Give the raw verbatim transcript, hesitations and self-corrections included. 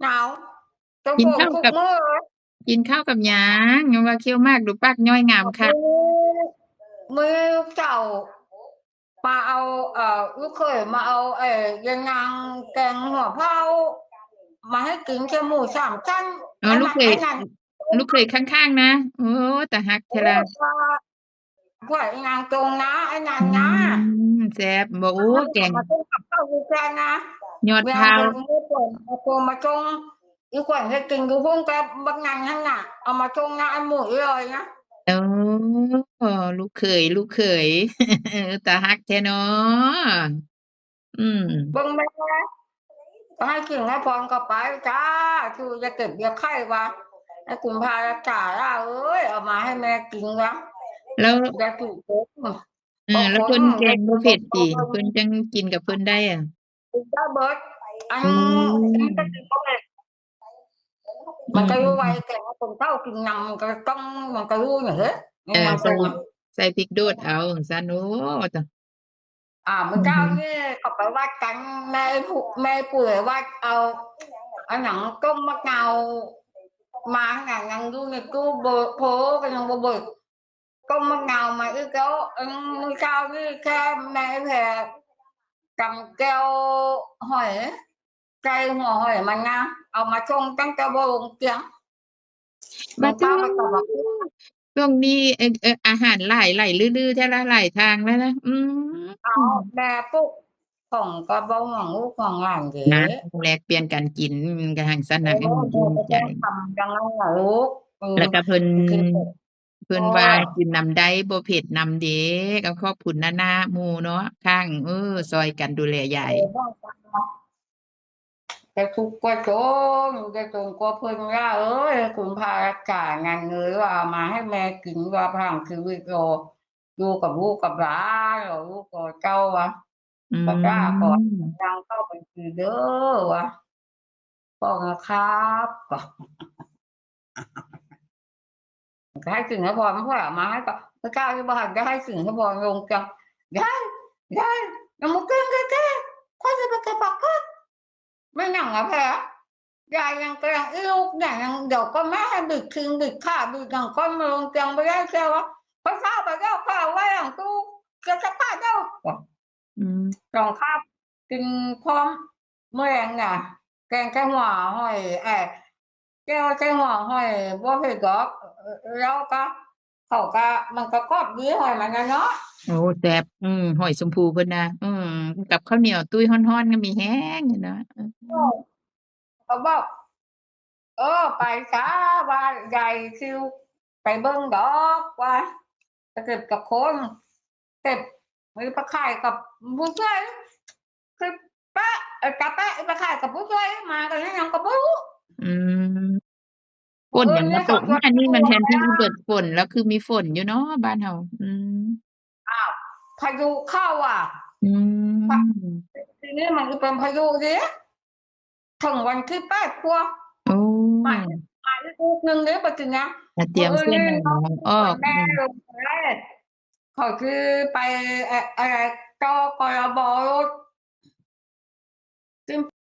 หนาว จน กิน ผม ข้าว ทุก กับ มื้อ กินข้าวกับหยัง ยังว่าเคี้ยวหมากดูปากย้อยงามคัก มื้อ มื้อเช้า มาเอา เอ่อ ลูกเขยมาเอา เอ่อ ยายนางแกงหัวเผา มาให้กินแค่หมูสามชั้น อ๋อ อันนั้น ลูกเขย อันนั้น ลูกเขยข้างๆ นะ โอ้ ตาฮักแท้ล่ะ โอ้ ว่า พวกไอ้นางจงนะ ไอ้นางนะ อืม แซ่บบ่ โอ้ มัน แกง มาต้มกับข้าวอยู่แกงนะ ยอด เวียง เผา เป็นมื้อก่อน เอาตัวมาจง อีกวันให้กินอยู่พุ่นกับบักนันหั่นน่ะ เอามาจงนะ ไอ้หมูอีลอยนะ โอ้ ลูกเขย ลูกเขย ตาฮักแท้เนาะ อืม เบิ่งแม่ ก็ให้กินให้พรก็ไปจ้า คือจะเก็บเบียร์ไข่วะ ให้คุณพารักษาล่ะเอ้ย เอามาให้แม่กินวะ แล้ว อย่าถูก เออ แล้วเพิ่นแกงบ่เผ็ดติ เพิ่นจั่งกินกับเพิ่นได้อะ กินได้เบิด อัน อืม อันนี้ก็กินบ่เผ็ด มันก็อยู่ไว อืม แกงคนเฒ่ากินนำ มันก็ต้อง มันก็อยู่เนี่ย เฮ้ย เออ มันก็ ใส่ ใส่พริกโดดเอา ซั่น โอ้ ตะ อ่า มื้อเช้า อืม นี่เขาไปวัดกัน แม่ผู้ แม่ผู้ใหญ่วัดเอา อันหยังต้มมะนาวมา หยัง ยังอยู่ในตู้เบอร์โทรก็ยังบ่เบิด ต้มมะนาวมาอีกแล้ว อืม มื้อเช้านี่แค่แม่แพรตำแจ่วหอย ใส่หัวหอยมันนะ เอามาส่งตั้งแต่บ่ลงเตียง บัด มันพาไปกับ ช่วงนี้ เอ่อ เอ่อ อาหารหลาย หลายฤดูแท้ละ หลายทางแล้วนะ อืม เอา แม่ปลูกของก็บ่ห่วงลูกห่วงหลานเด้ นะ แลกเปลี่ยนกันกิน มันก็หังซั่นนะ โอ้ อืม ภูมิใจ แม่ก็ต้องทำอย่างนั้นล่ะลูก อืม แล้วก็เพิ่น คือ เพิ่นว่า โอ้ กินนำได้ บ่เผ็ดนำเด้ ก็ขอบคุณนะ นะ หมู่เนาะ ข้าง เออ ซอยกันดูแลยาย เออ แต่ทุกข์ก็จน จะจนกว่าเพิ่นว่า เอ้ย คุณพารักษานั่นเลยว่าเอามาให้แม่กิน ว่าผ่านชีวิตรอ อยู่กับลูกกับหลาน รอลูกรอเต้าว่า อืม ก็กล้าขอ นางเข้าบัญชีเด้อว่า บอกนะครับ ก็ ก็ให้สิ่งให้พร มันก็เอามาให้ก็ พระเจ้าที่บ่ทันได้ให้สิ่งให้พรลงจัง ยาย ยาย น้ำมันเกินแก่ๆ ค่อยจะไปเก็บผักเพิ่ม ไม่หนังอะแพ้ ยายยังกำลังอีลูกเนี่ย ยัง เดี๋ยวก็แม่ให้บิดคิงบิดขาบิดหนังก้อนมาลงเตียง บ่ได้แค่ว่า พระเจ้าไปเจ้าข้าไว้หลังตู้ จะจะพาเจ้า อืม สองคาบ กินพร้อม มื้อแลงน่ะ แกงใส่หัวหอย เอ่อ แจ่วใส่หัวหอย บ่เผ็ดดอก เอ่อ แล้วก็ เขาก็ มันก็กรอบดีหอยมันน่ะเนาะ โอ้ แซ่บ อืม หอยชมพูเพิ่นนะ อืม กับข้าวเหนียวตุ้ยฮ้อนๆ ก็มีแฮงอยู่นะ เออ เออ เขาบอก เออ ไปซะ ว่ายายคิวไปเบิ่งดอกว่า ไปเก็บกับคน เก็บ มีไปขายกับผู้ช่วย คือแปะ เอ่อ กะแปะไปขายกับผู้ช่วย มากันยังก็บ่รู้ อืม ฝนยังมาตก เออ เนี่ย อันนี้มันแทนที่จะเกิดฝน แล้วคือมีฝนอยู่เนาะบ้านเฮา อืม อ้าว พายุเข้าอ่ะ อืม พะ ทีนี้มันก็เป็นพายุสิ ถึงวันที่แปดกว่า โอ้ มา มาอีกลูกหนึ่งเด้อ ปัจจุบัน มาเตรียมเสื้อหนาวออก มื้อนี้น้อง ออก แม่ อืม ลงไป เขาคือไป เอ่อ อะไร จกรบ รถ